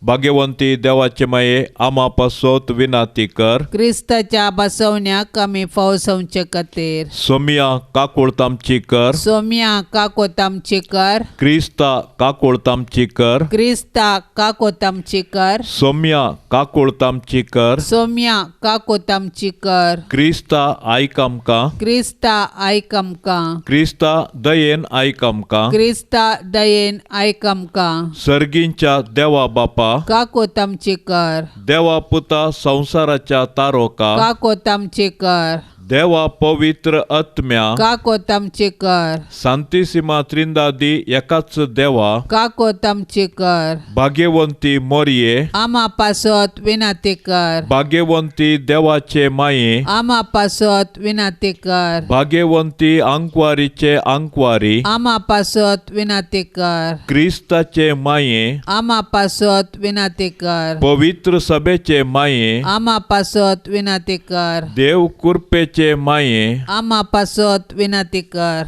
भाग्यवंती देवाचे माये, आमा पासत विनाती कर. क्रिस्ताच्या बसवण्याक आमी फावसवचे खातीर. सोमिया काकुळत आमची कर. सोम्या काकोत आमची कर. क्रिस्ता काकुळत आमची कर. क्रिस्ता काकोत आमची कर. सोम्या काकुळत आमची कर. सोम्या काकोत आमची कर. क्रिस्ता आयक आमकां. क्रिस्ता आयक आमकां. क्रिस्ता दयेन आयक आमकां. क्रिस्ता दयेन आयक आमकां. सर्गींच्या देवा बापा, काकोत आमची कर. देवा पुता संवसाराच्या तारोका, काकोत आमची कर. देवा पवित्र आत्म्या, काकोत आमची कर. सांतिसिमा त्रिंदादी एकाच देवा, काकोत आमची कर. भाग्यवंती मोरये, आमा पासत विनाती कर. भाग्यवंती देवाचे माये, आमा पासत विनाती कर. भाग्यवंती आंकवारीचे आंकवारी, आमा पासत विनाती कर. क्रिस्ताचे माये, आमा पासत विनाती कर. पवित्र सभेचे माये, आमा पासत विनाती कर. देव कुरपेचे माये, आमा पासत विनाती कर.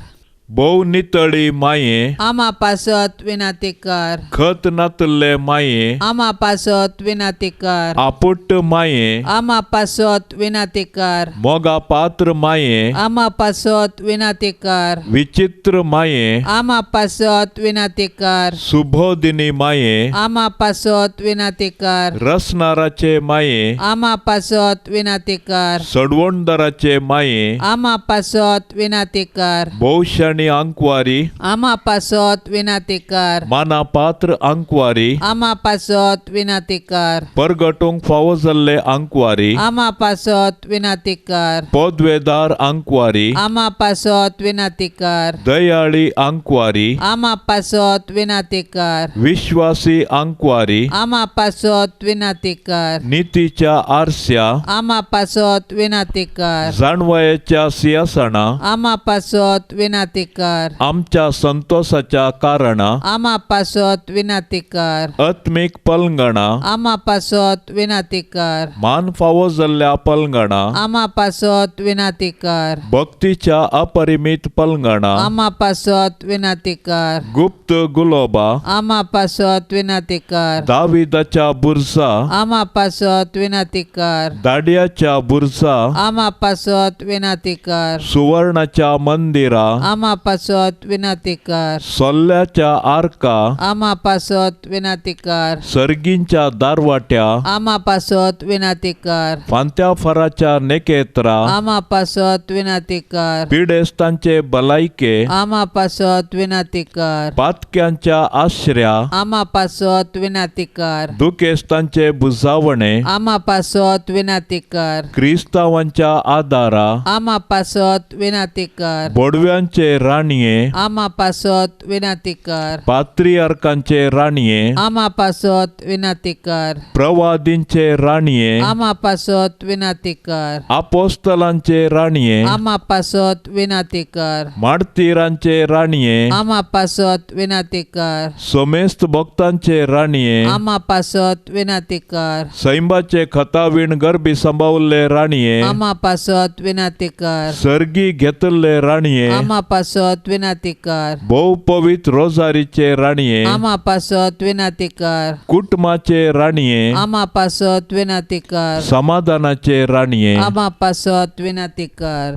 भोव नितळी माये, आमा पासत विनाती कर. खत नातल्ले माये, आमा पासत विनाती कर. आपुट्ट माये, आमा पासत विनाती कर. मोगा पात्र माये, आमा पासत विनाती कर. विचित्र माये, आमा पासत विनाती कर. सुबोधिनी माये, आमा पासत विनाती कर. रसनाराचे माये, आमा पासत विनाती कर. सडवणदाराचे माये, आमा पासत विनाती कर. भोवशाणी आंकवारी, आमा पासत विनाती कर. माना पात्र आंकवारी, आमा पासत विनाती कर. परगटूंक फावो जाल्ले आंकवारी, आमा पासत विनाती कर. पदवेदार आंकवारी, आमा पासत विनाती कर. दयाळी आंकवारी, आमा पासत विनाती कर. विश्वासी आंकवारी, आमा पासत विनाती कर. नितीच्या आरस्या, आमा पासत विनाती कर. जाणवयाच्या सिंहासना, आमा पासत विनाती कर. आमच्या संतोषाच्या कारणा, आमा पासत विनाती कर. आत्मीक पलंगणा, आमा पासत विनाती कर. मान फावो जाल्ल्या पलंगणा, आमा पासत विनाती कर. भक्तीच्या अपरिमीत पलंगणा, आमा पासत विनाती कर. गुप्त गुलोबा, आमा पासत विनाती कर. दाविदाच्या बुरसा, आमा पासत विनाती कर. दाडयाच्या बुरसा, आमा पासत विनाती कर. सुवर्णाच्या मंदिरा, आमा पासत विनाती कर. सोल्ल्याच्या आर्का, आमा पासत विनाती कर. सर्गींच्या दारवाट्या, आमा पासत विनाती कर. फांत्या फराच्या नेकेत्रा, आमा पासत विनाती कर. पिडेस्तांचे भलायके, आमा पासत विनाती कर. पातक्यांच्या आश्र्या, आमा पासत विनाती कर. दुखेस्तांचे बुजावणे, आमा पासत विनाती कर. क्रिस्तावांच्या आदारा, आमा पासत विनाती कर. बोडव्यांचे राणये, आमा पासत विनाती कर. पात्रियार्कांचे राणये, आमा पासत विनाती कर. प्रवादींचे राणये, आमा पासत विनाती कर. आपोस्तलांचे राणये, आमा पासत विनाती कर. मार्तीरांचे राणये, आमा पासत विनाती कर. समेस्त भक्तांचे राणये, आमा पासत विनाती कर. सैंबाचे खतावीण गर्भी सांबावल्ले राणये, आमा पासत विनाती कर. सर्गी घेतल्ले राणये, आमा पासत विनाती कर. भोव पवित्र रोजारीचे राणये, आमा पासत विनाती कर. कुटुंबाचे राणये, आमा पासत विनाती कर. समाधानाचे राणये, आमा पासत विनाती कर.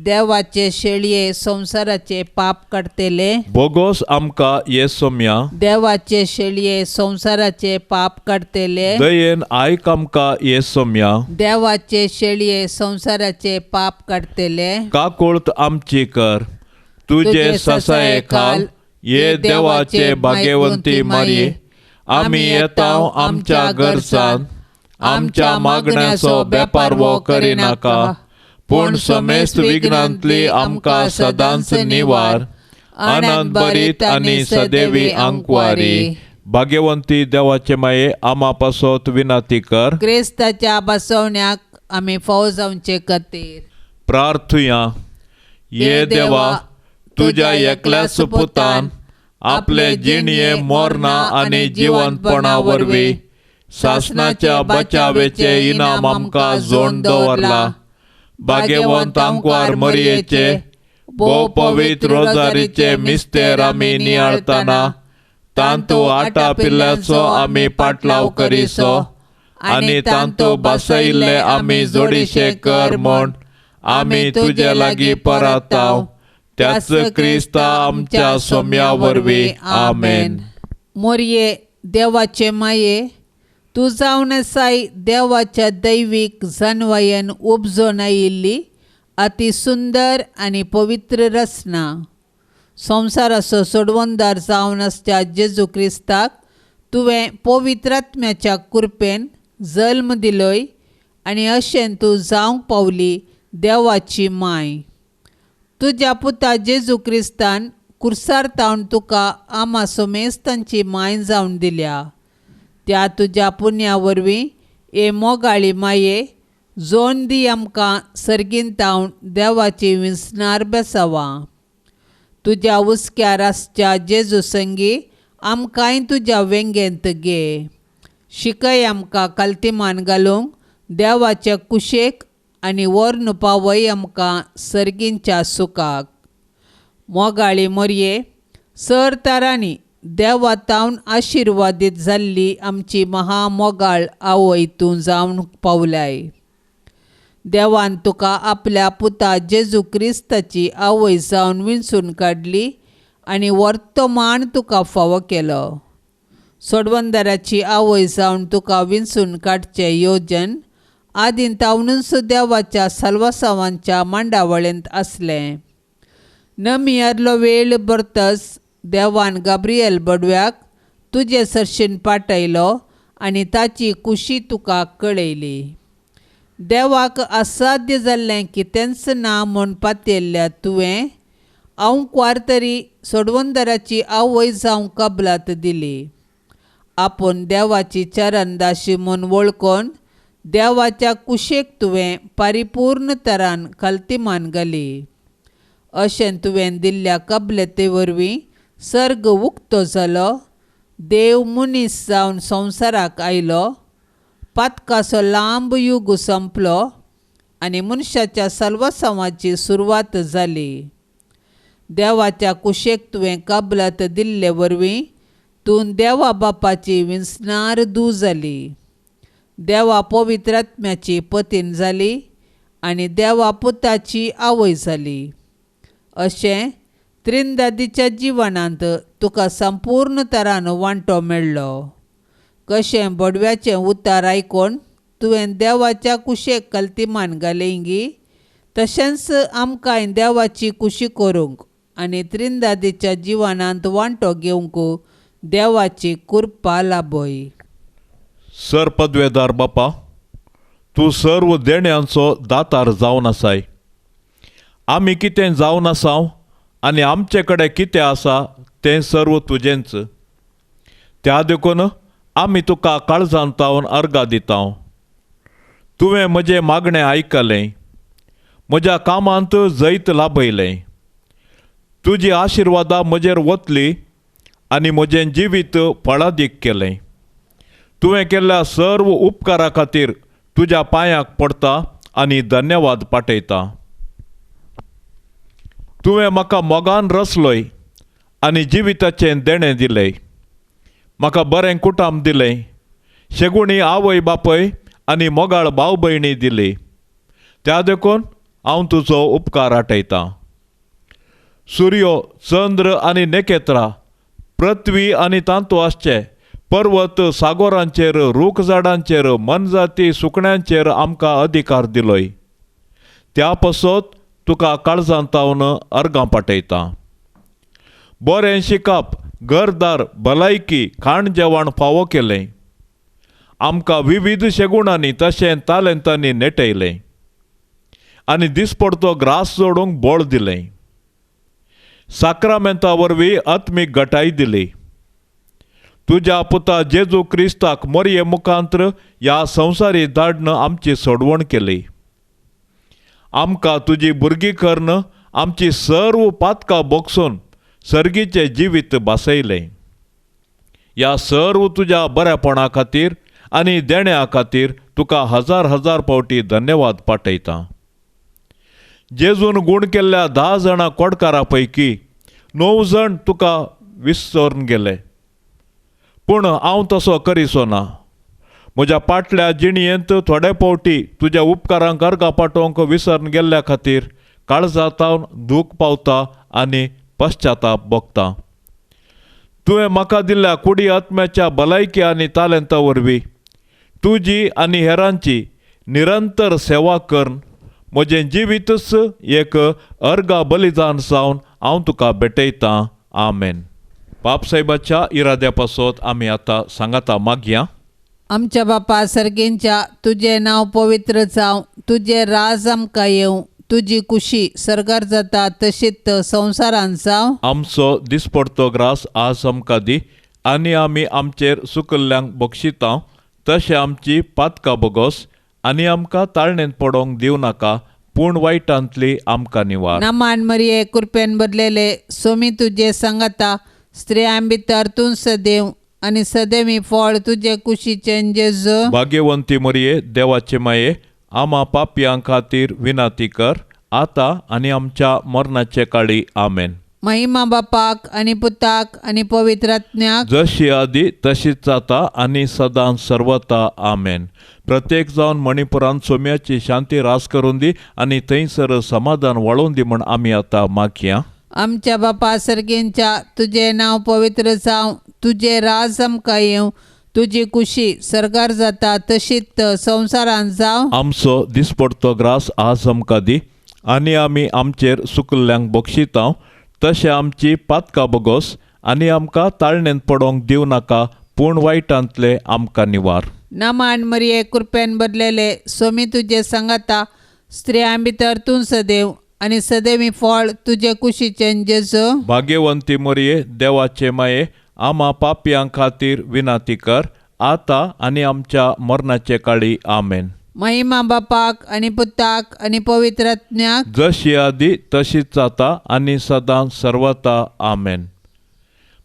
देवाचे शेळये संवसाराचे पाप काडटले. बोगोस आमकां ये सोम्या, देवाचे शेळये संवसाराचे पाप काडटले. दयेन आयक आमकां ये सोम्या, देवाचे शेळये संवसाराचे पाप काडटले. काकुळत आमची कर, तुजे ससाये खाल ये देवाचे भाग्यवंती मारये, आमी येता आमच्या गरजान, आमच्या मागण्याचो बेपारवो करिनाका, पूण समेस्त विघ्नांतली आमकां सदांच निवार, आनंद भरीत आनी सदैवी आंकवारी. भाग्यवंती देवाचे माये, आमा पासत विनाती कर. क्रिस्ताच्या बसवण्याक आमी फाव जावचे खातीर प्रार्थुया. ये देवा, तुज्या एकल्याच पुतान आपले जिणये मोरना आनी जिवंतपणा वरवीं सासणाच्या बचावेचे इनाम आमकां जोड दवरला. भाग्यवंत आंकवार मरयेचे भोव पवित्र रोजारीचे मिस्तेर आमी नियाळतना तांतू आटा पिल्ल्याचो आमी पाटलाव करिसो आनी तांतू बसयल्ले आमी जोडीशे कर म्हूण आमी तुजे लागीं परताव, त्याच क्रिस्ता आमच्या सोम्या वरवीं. आमेन. मोरये देवाचे माये, तूं जावन आसाय देवाच्या दैवीक जनवायेन उपजोन आयिल्ली अती सुंदर आनी पवित्र रचना. संवसाराचो सोडवणदार जावन आसच्या जेजू क्रिस्ताक तुवें पवित्र आत्म्याच्या कृपेन जल्म दिलोय आनी अशें तूं जावंक पावली देवाची माय. तुज्या पुता जेजू क्रिस्तान कुर्सार तावन तुका आमा सोमेस्तांची माय जावन दिल्या. त्या तुज्या पुण्या वरवीं हे मोगाळी माये जोन दी आमकां सर्गीन तावन देवाची विंचणार बेसावां. तुज्या हुस्क्यार आसच्या जेजू संगी आमकांय तुज्या वेंगेंत घे. शिकय आमकां कालतिमान घालूंक देवाच्या कुशेक आनी व्हरून पावय आमकां सर्गींच्या सुखाक. मोगाळी मोरये, सर तारांनी देवा तावन आशिर्वादीत जाल्ली आमची महामोगाळ आवय तूं जावन पावलाय. देवान तुका आपल्या पुता जेजू क्रिस्ताची आवय जावन विंचून काडली आनी वर्तमान तुका फावो केलो. सोडवंदराची आवय जावन तुका विंचून काडचें योजन आदीं तावनूच देवाच्या साल्वासावांच्या मांडावळेंत आसलें. नमियारलो वेळ बरतस देवान गाब्रियल बडव्याक तुजे सरशीन पाठयलो आनी ताची कुशी तुका कळयली. देवाक असाध्य जाल्लें कितेंच ना म्हूण पातयेल्ल्या तुवें आंवकवार तरी सोडवंदराची आवय जावंक कबलात दिली. आपूण देवाची चरणदाशी म्हूण वळखून देवाच्या कुशेक तुवें परिपूर्ण तरान खालतीमान घाली. अशें तुवें दिल्ल्या कबलते वरवीं सर्ग उक्तो जालो, देव मनीस जावन संवसाराक आयलो, पातकाचो लांब युग संपलो आनी मनशाच्या साल्वासांवाची सुरवात जाली. देवाच्या कुशेक तुवें कबलात दिल्ले वरवीं तूं देवा बापाची विंचणार दू जाली, देवा पवित्र आत्म्याची पतीन जाली आनी देवा पुताची आवय जाली. अशें त्रिंदादीच्या जिवनांत तुका संपूर्ण तरान वांटो मेळ्ळो. कशें बडव्याचें उतार आयकून तुवें देवाच्या कुशेक कल्तीमान घालेंगी, तशेंच आमकांय देवाची कुशी करूंक आनी त्रिंदादीच्या जिवनांत वांटो घेवंक देवाची कृपा लाभय. सर पदवेदार बापा, तूं सर्व देण्यांचो दातार जावन आसाय. आमी कितें जावन आसाव आनी आमचे कडेन कितें आसा तें सर्व तुजेंच. त्या देखून आमी तुका काळजान तावन अर्गां दिता. तुवें म्हजें मागणें आयकलें, म्हज्या कामांत जैत लाभयलें. तुजी आशिर्वादां म्हजेर वतली आनी म्हजें जिवीत फळादीक केलें. तुवें केल्ल्या सर्व उपकारा खातीर तुज्या पांयाक पडटा आनी धन्यवाद पाठयता. तुवें म्हाका मोगान रचलोय आनी जिविताचें देणें दिलें. म्हाका बरें कुटाम दिलें, शेगुणी आवय बापय आनी मोगाळ भाव भयणी दिली. त्या देखून हांव तुजो उपकार आठयतां. सुर्यो, चंद्र आनी नखेत्रां, पृथ्वी आनी तांतू आसचे पर्वत, सागोरांचेर, रूख झाडांचेर, मनजाती सुकण्यांचेर आमकां अधिकार दिलोय. त्या पासत तुका काळजांत तावन अर्गां पाठयतां. बरें शिकप, घरदार, भलायकी, खाण जेवण फावो केलें. आमकां विविध शेगुणांनी तशें तालेंतांनी नेटयलें आनी दिसपडतो ग्रास जोडूंक बळ दिलें. साक्रामेंता वरवीं आत्मीक गटाय दिली. तुज्या पुता जेजू क्रिस्ताक मोरये मुखांत्र ह्या संवसारी धाडन आमची सोडवण केली. आमकां तुजी भुरगीं करून आमची सर्व पातकां बोगसून सर्गीचें जिवीत भासयलें. ह्या सर्व तुज्या बऱ्यापणा खातीर आनी देण्या खातीर तुका हजार हजार फावटी धन्यवाद पाठयतां. जेजून गूण केल्ल्या 10 जाणां कोडकारां पैकी 9 जाण तुका विसरून गेले, पूण हांव तसो करिसो ना. म्हज्या पाटल्या जिणयेंत थोडे फावटी तुज्या उपकारांक अर्गां पाठोवंक विसरून गेल्ल्या खातीर काळजांत दूख पावता आनी पश्चाताप भोगता. तुवें म्हाका दिल्ल्या कुडी आत्म्याच्या भलायकी आनी तालेंता वरवीं तुजी आनी हेरांची निरंतर सेवा करून म्हजें जिवीतच एक अर्गा बलिदान जावन हांव तुका भेटयतां. आमेन. बापसाहेबाच्या इराद्या पासत आमी आतां सांगाता मागया. आमच्या बापा सर्गेंच्या, तुजें नांव पवित्र जावं, तुजें राज आमकां येवं, तुजी कुशी सर्गार जाता तशीच संवसारांत जावं. आमचो दिसपडतो ग्रास आज आमकां दी आनी आमी आमचेर सुकल्ल्यांक बक्षिता तशें आमची पातकां बोगोस आनी आमकां ताळणेंत पडोवंक दिवं नाका, पूण वायटांतली आमकां निवार. नमान मरिये, कृपेन भरलेले, सोमी तुजे सांगाता, स्त्रियां भितर तूं सदैव आनी सदैवी फळ तुजे कुशीचें जेजू. भाग्यवंती मरिये, देवाचे माये, आमा पापयां खातीर विनंती कर आतां आनी आमच्या मरणाचे काळी. आमेन. महिमा बापाक आनी पुताक आनी पवित्र आत्म्याक, जशी आदी तशीच जाता आनी सदां सर्वता. आमेन. प्रत्येक जावन मणिपुरान सोम्याची शांती रास करून दी आनी थंयसर समाधान वाळोवन दी म्हण आमी आतां मागया. आमच्या बापा सर्गेंच्या, तुजें नांव पवित्र जावं, तुजें राज आमकां येवं, तुजी कुशी सर्गार जाता तशीच संवसारांत जावं. आमचो दिसपडतो ग्रास आज आमकां दी आनी आमी आमचेर सुकल्ल्यांक बक्षितांव तशें आमची पातकां बोगोस आनी आमकां ताळणेंत पडोंक दिवं नाका, पूण वायटांतले आमकां निवार. नमान मरिये, कृपेन बदलेले, सोमी तुजे सांगाता, स्त्रियां भितर तूं सदैव आनी सदैवी फळ तुजे कुशीचें जेजू. भाग्यवंती मरिये, देवाचे माये, आमा पापयां खातीर विनाती कर, आतां आनी आमच्या मरणाचे काळी. आमेन. महिमा बापाक आनी पुताक आनी पवित्र आत्म्याक, जशी आदी तशीच जाता आनी सदां सर्वता. आमेन.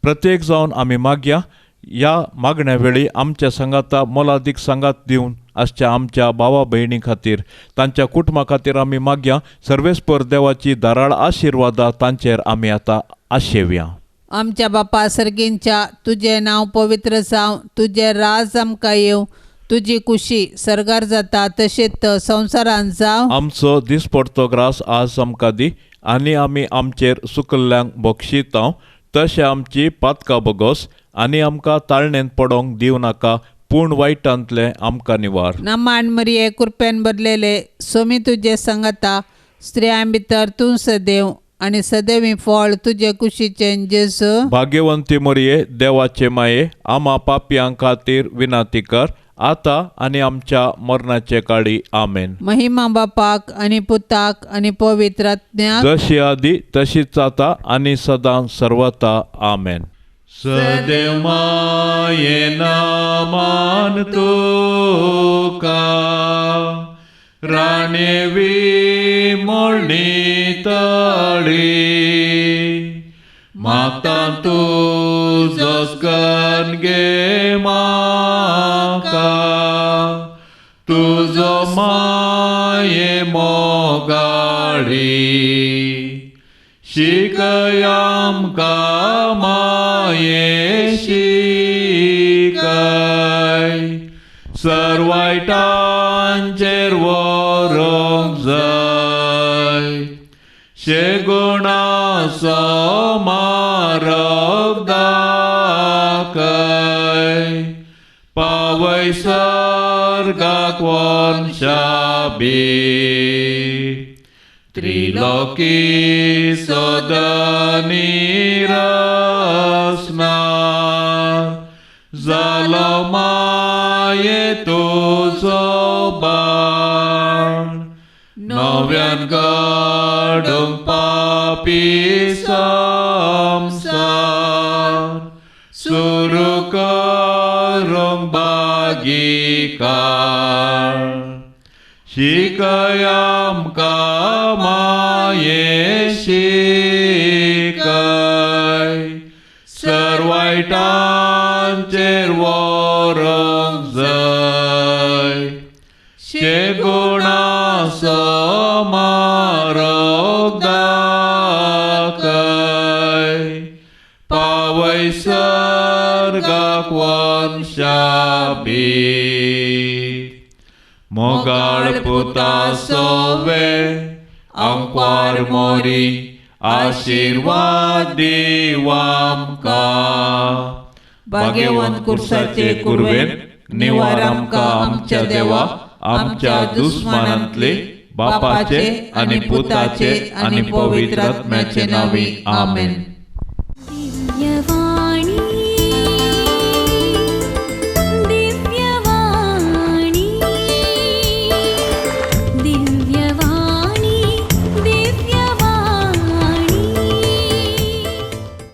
प्रत्येक जावन आमी मागया. ह्या मागण्या वेळी आमच्या सांगाता मोलादीक सांगात दिवन आसच्या आमच्या भावा भयणी खातीर, तांच्या कुटुंबा खातीर आमी मागया. सर्वेस्पर देवाची धाराळ आशिर्वादा तांचेर आमी आतां आशेवया. आमच्या बापा सर्गींच्या, तुजें नांव पवित्र जावं, तुजें राज आमकां येवं, तुजी कुशी सर्गार जाता तशीच संवसारांत जावं. आमचो दिसपडतो ग्रास आज आमकां दी आनी आमी आमचेर सुकल्ल्यांक बक्षितांव तशें आमची पातकां बोगोस आनी आमकां ताळणेंत पडोंक दिवं नाका, पूण वायटांतलें आमकां निवार. नमान मरिये, कृपेन बदलेले, सोमी तुजे सांगाता, स्त्रियां भितर तूं सदैव आनी सदैवी फळ तुजे कुशीचें जेजू. भाग्यवंती मरिये, देवाचे माये, आमा पापयां खातीर विनाती कर, आतां आनी आमच्या मरणाचे काळी. आमेन. महिमा बापाक आनी पुताक आनी पवित्र आत्म्याक, जशी आदी तशीच जाता आनी सदां सर्वता. आमेन. सदैव माये नामान तुका, राणेवी मोळणी तळी, मागता तुजो स्कन गे म्हाका, तुजो माये मोगाळी, शिकय आमकां माये शिकय, सर्वायटांचेर व्हरूंक जाय, शेगुणाचो मार्ग दाखय, पावय सर्गाक वंशाबी, त्रिलोकी सदनी रसना, जालो माये तुजो बाण, नव्यान घडूंक पापी संवसार, सुरू करूंक बागीकार, शिकय आमकां माये शिकय, सर्वायटांचेर व्हरूंक जाय, शेगुणाचो मार्ग दाखय, पावय सर्गाक वंशाबी. मोगाळ पुता सोवे आंकवार मोरी, आशिर्वाद दीव आमकां. भाग्यवंत कुर्साचे कुरवेन निवार आमकां आमच्या देवा, आमच्या दुस्मानांतले, बापाचे आनी पुताचे आनी पवित्र आत्म्याचे नांवी. आमेन. दिव्यवाणी.